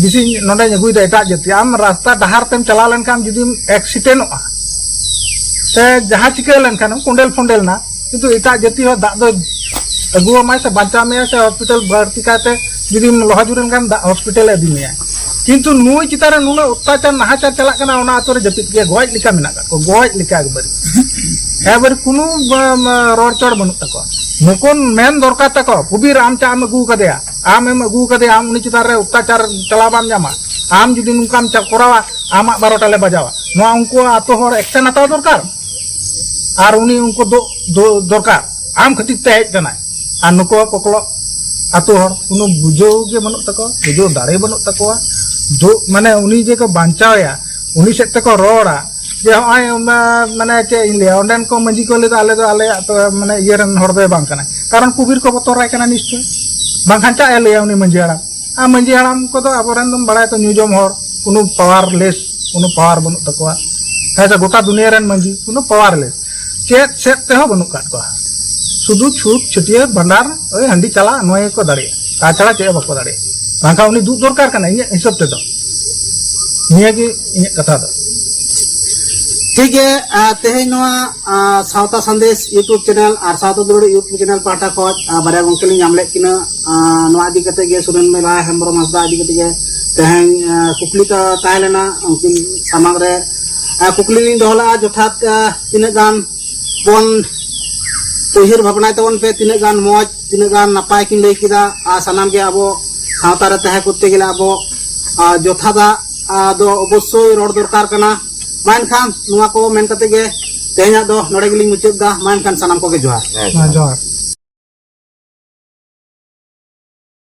ᱵᱮᱥᱤ ᱱᱚᱰᱮᱧ ᱟᱹᱜᱩᱭᱮᱫᱟ ᱮᱴᱟᱜ ᱡᱟᱹᱛᱤ, ᱟᱢ ᱨᱟᱥᱛᱟ ᱰᱟᱦᱟᱨ ᱛᱮᱢ ᱪᱟᱞᱟᱣ ᱞᱮᱱᱠᱷᱟᱱ ᱡᱩᱫᱤᱢ ᱮᱠᱥᱤᱰᱮᱱᱴᱚᱜᱼᱟ ᱥᱮ ᱡᱟᱦᱟᱸ ᱪᱤᱠᱟᱹ ᱞᱮᱱᱠᱷᱟᱱ ᱠᱚᱸᱰᱮᱞ ᱯᱷᱚᱸᱰᱮᱞ ᱮᱱᱟ, ᱠᱤᱱᱛᱩ ᱮᱴᱟᱜ ᱡᱟᱹᱛᱤ ᱦᱚᱸ ᱫᱟᱜ ᱫᱚ ᱟᱹᱜᱩᱣᱟᱢᱟᱭ ᱥᱮ ᱵᱟᱧᱪᱟᱣ ᱢᱮᱭᱟᱭ ᱥᱮ ᱦᱚᱥᱯᱤᱴᱟᱞ ᱵᱟᱹᱲᱛᱤ ᱠᱟᱭᱛᱮ ᱡᱩᱫᱤᱢ ᱞᱚᱦᱚᱫ ᱡᱩᱨ ᱮᱱᱠᱷᱟᱱ ᱫᱟᱜ ᱦᱚᱥᱯᱤᱴᱟᱞ ᱮ ᱤᱫᱤ ᱢᱮᱭᱟ᱾ ᱠᱤᱱᱛᱩ ᱱᱩᱭ ᱪᱮᱛᱟᱱ ᱨᱮ ᱱᱩᱱᱟᱹᱜ ᱚᱛᱛᱟᱪᱟᱨ ᱱᱟᱦᱟᱪᱟᱨ ᱪᱟᱞᱟᱜ ᱠᱟᱱᱟ, ᱚᱱᱟ ᱟᱛᱳ ᱨᱮ ᱡᱟᱹᱯᱤᱫ ᱜᱮᱭᱟ, ᱜᱚᱡ ᱞᱮᱠᱟ ᱢᱮᱱᱟᱜ ᱠᱟᱜ ᱠᱚᱣᱟ, ᱜᱚᱡ ᱞᱮᱠᱟ ᱮᱠᱵᱟᱨᱮ᱾ ᱮᱠᱵᱟᱨᱮ ᱠᱳᱱᱳ, ᱵᱟ-, ᱢᱟ-, ᱨᱚᱲ ᱪᱚᱲ ᱵᱟᱹᱱᱩᱜ ᱛᱟᱠᱚᱣᱟ᱾ ᱱᱩᱠᱩ ᱢᱮᱱ ᱫᱚᱨᱠᱟᱨ ᱛᱟᱠᱚ, ᱠᱩᱵᱤᱨ ᱟᱢ ᱪᱟᱜ ᱮᱢ ᱟᱹᱜᱩ ᱠᱟᱫᱮᱭᱟ, ᱟᱢ ᱮᱢ ᱟᱹᱜᱩ ᱠᱟᱫᱮᱭᱟ, ᱟᱢ ᱩᱱᱤ ᱪᱮᱛᱟᱱ ᱨᱮ ᱚᱛᱛᱟᱪᱟᱨ ᱪᱟᱞᱟᱣ ᱵᱟᱢ ᱧᱟᱢᱟ᱾ ᱟᱢ ᱡᱩᱫᱤ ᱱᱚᱝᱠᱟᱢ ᱪᱟ-, ᱠᱚᱨᱟᱣᱟ, ᱟᱢᱟᱜ ᱵᱟᱨᱚᱴᱟ ᱞᱮ ᱵᱟᱡᱟᱣᱟ᱾ ᱱᱚᱣᱟ ᱩᱱᱠᱩ ᱟᱛᱳ ᱦᱚᱲ action ᱦᱟᱛᱟᱣ ᱫᱚᱨᱠᱟᱨ, ᱟᱨ ᱩᱱᱤ ᱩᱱᱠᱩ ᱫᱚ, ᱫᱚ, ᱫᱚᱨᱠᱟᱨ᱾ ᱟᱢ ᱠᱷᱟᱹᱛᱤᱨ ᱛᱮ ᱦᱮᱡ ᱠᱟᱱᱟᱭ, ᱟᱨ ᱱᱩᱠᱩ ᱠᱚᱠᱞᱚᱜ ᱟᱛᱳ ᱦᱚᱲ ᱠᱳᱱᱳ ᱵᱩᱡᱷᱟᱹᱣ ᱜᱮ ᱵᱟᱹᱱᱩᱜ ᱛᱟᱠᱚᱣᱟ, ᱵᱩᱡᱷᱟᱹᱣ ᱫᱟᱲᱮ ᱵᱟᱹᱱᱩᱜ ᱛᱟᱠᱚᱣᱟ᱾ ᱫᱩ-, ᱢᱟᱱᱮ ᱩᱱᱤ ᱡᱮ ᱠᱚ ᱵᱟᱧᱪᱟᱣᱮᱭᱟ, ᱩᱱᱤ ᱥᱮᱫ ᱛᱮᱠᱚ ᱨᱚᱲᱟ ᱡᱮ ᱦᱚᱸᱜᱼᱚᱭ, ᱢᱟ-, ᱢᱟᱱᱮ ᱪᱮᱫ ᱤᱧ ᱞᱟᱹᱭᱟ, ᱚᱸᱰᱮᱱ ᱠᱚ ᱢᱟᱹᱡᱷᱤ ᱠᱚ ᱞᱟᱹᱭᱫᱟ ᱟᱞᱮ ᱫᱚ ᱟᱞᱮᱭᱟᱜ ᱛᱚ ᱢᱟᱱᱮ ᱤᱭᱟᱹ ᱨᱮᱱ ᱦᱚᱲ ᱫᱚᱭ ᱵᱟᱝ ᱠᱟᱱᱟ, ᱠᱟᱨᱚᱱ ᱠᱩᱵᱤᱨ ᱠᱚ ᱵᱚᱛᱚᱨᱟᱭ ᱠᱟᱱᱟ ᱱᱤᱥᱪᱚᱭ, ᱵᱟᱝᱠᱷᱟᱱ ᱪᱟᱜ ᱮ ᱞᱟᱹᱭᱟ ᱩᱱᱤ ᱢᱟᱹᱡᱷᱤ ᱦᱟᱲᱟᱢ᱾ ᱟᱨ ᱢᱟᱹᱡᱷᱤ ᱦᱟᱲᱟᱢ ᱠᱚᱫᱚ ᱟᱵᱚᱨᱮᱱ ᱫᱚᱢ ᱵᱟᱲᱟᱭ ᱛᱚ ᱧᱩᱡᱚᱢ ᱦᱚᱲ, ᱠᱳᱱᱳ ᱯᱟᱣᱟᱨᱞᱮᱥ, ᱠᱳᱱᱳ ᱯᱟᱣᱟᱨ ᱵᱟᱹᱱᱩᱜ ᱛᱟᱠᱚᱣᱟ᱾ ᱦᱮᱸ ᱥᱮ, ᱜᱚᱴᱟ ᱫᱩᱱᱤᱭᱟᱹ ᱨᱮᱱ ᱢᱟᱹᱡᱷᱤ ᱠᱳᱱᱳ ᱯᱟᱣᱟᱨᱞᱮᱥ, ᱪᱮᱫ ᱥᱮᱫ ᱛᱮᱦᱚᱸ ᱵᱟᱹᱱᱩᱜ ᱠᱟᱫ ᱠᱚᱣᱟ, ᱥᱩᱫᱷᱩ ᱪᱷᱩᱛ ᱪᱷᱟᱹᱴᱭᱟᱹᱨ ᱵᱷᱟᱸᱰᱟᱨ, ᱳᱭ ᱦᱟᱺᱰᱤ ᱪᱟᱞᱟᱜ, ᱱᱚᱣᱟ ᱜᱮᱠᱚ ᱫᱟᱲᱮᱭᱟᱜᱼᱟ, ᱛᱟᱪᱷᱟᱲᱟ ᱪᱮᱫ ᱦᱚᱸ ᱵᱟᱠᱚ ᱫᱟᱲᱮᱭᱟᱜᱼᱟ᱾ ᱵᱟᱝᱠᱷᱟᱱ ᱩᱱᱤ ᱫᱩᱜ ᱫᱚᱨᱠᱟᱨ ᱠᱟᱱᱟ ᱤᱧᱟᱹᱜ ᱦᱤᱥᱟᱹᱵ ᱛᱮᱫᱚ᱾ ᱱᱤᱭᱟᱹᱜᱮ ᱤᱧᱟᱹᱜ ᱠᱟᱛᱷᱟ ᱫᱚ᱾ ᱴᱷᱤᱠ ᱜᱮ, ᱟᱨ ᱛᱮᱦᱮᱧ ᱱᱚᱣᱟ, ᱟᱨ, ᱥᱟᱶᱛᱟ ᱥᱟᱸᱫᱮᱥ YouTube ᱪᱮᱱᱮᱞ ᱟᱨ ᱥᱟᱶᱛᱟ ᱫᱩᱞᱟᱹᱲ YouTube ᱪᱮᱱᱮᱞ ᱯᱟᱦᱴᱟ ᱠᱷᱚᱱ, ᱟᱨ, ᱵᱟᱨᱭᱟ ᱜᱚᱝᱠᱮ ᱞᱤᱧ ᱧᱟᱢ ᱞᱮᱫ ᱠᱤᱱᱟ᱾ ᱟᱨ, ᱱᱚᱣᱟ ᱤᱫᱤ ᱠᱟᱛᱮ ᱜᱮ ᱥᱩᱨᱮᱱ ᱢᱮᱞᱟ ᱦᱮᱢᱵᱨᱚᱢ ᱦᱟᱸᱥᱫᱟ ᱤᱫᱤ ᱠᱟᱛᱮ ᱜᱮ ᱛᱮᱦᱮᱧ, ᱟᱨ, ᱠᱩᱠᱞᱤ ᱛᱟ-, ᱛᱟᱦᱮᱸ ᱞᱮᱱᱟ ᱩᱱᱠᱤᱱ ᱥᱟᱢᱟᱝ ᱨᱮ᱾ ᱟᱨ, ᱠᱩᱠᱞᱤ ᱞᱤᱧ ᱫᱚᱦᱚ ᱞᱮᱫᱼᱟ, ᱡᱚᱛᱷᱟᱛ, ᱟᱨ, ᱛᱤᱱᱟᱹᱜ ᱜᱟᱱ ᱵᱚᱱ ᱩᱭᱦᱟᱹᱨ ᱵᱷᱟᱵᱽᱱᱟᱭ ᱛᱟᱵᱚᱱ ᱯᱮ, ᱛᱤᱱᱟᱹᱜ ᱜᱟᱱ ᱢᱚᱡᱽ, ᱛᱤᱱᱟᱹᱜ ᱜᱟᱱ ᱱᱟᱯᱟᱭ ᱠᱤᱱ ᱞᱟᱹᱭ ᱠᱮᱫᱟ᱾ ᱟᱨ ᱥᱟᱱᱟᱢ ᱜᱮ ᱟᱵᱚ ᱥᱟᱶᱛᱟ ᱨᱮ ᱛᱟᱦᱮᱸ ᱠᱚᱨᱛᱮ ᱜᱮᱞᱮ ᱟᱵᱚ, ᱟᱨ, ᱡᱚᱛᱷᱟᱛᱟᱜ, ᱟᱨ, ᱫᱚ ᱚᱵᱚᱥᱥᱳᱭ ᱨᱚᱲ ᱫᱚᱨᱠᱟᱨ ᱠᱟᱱᱟ᱾ ᱢᱟ ᱮᱱᱠᱷᱟᱱ ᱱᱚᱣᱟ ᱠᱚ ᱢᱮᱱ ᱠᱟᱛᱮ ᱜᱮ ᱛᱮᱦᱮᱧᱟᱜ ᱫᱚ ᱱᱚᱰᱮ ᱜᱮᱞᱤᱧ ᱢᱩᱪᱟᱹᱫ ᱮᱫᱟ᱾ ᱢᱟ ᱮᱱᱠᱷᱟᱱ ᱥᱟᱱᱟᱢ ᱠᱚᱜᱮ ᱡᱚᱦᱟᱨ᱾ ᱦᱮᱸ, ᱡᱚᱦᱟᱨ᱾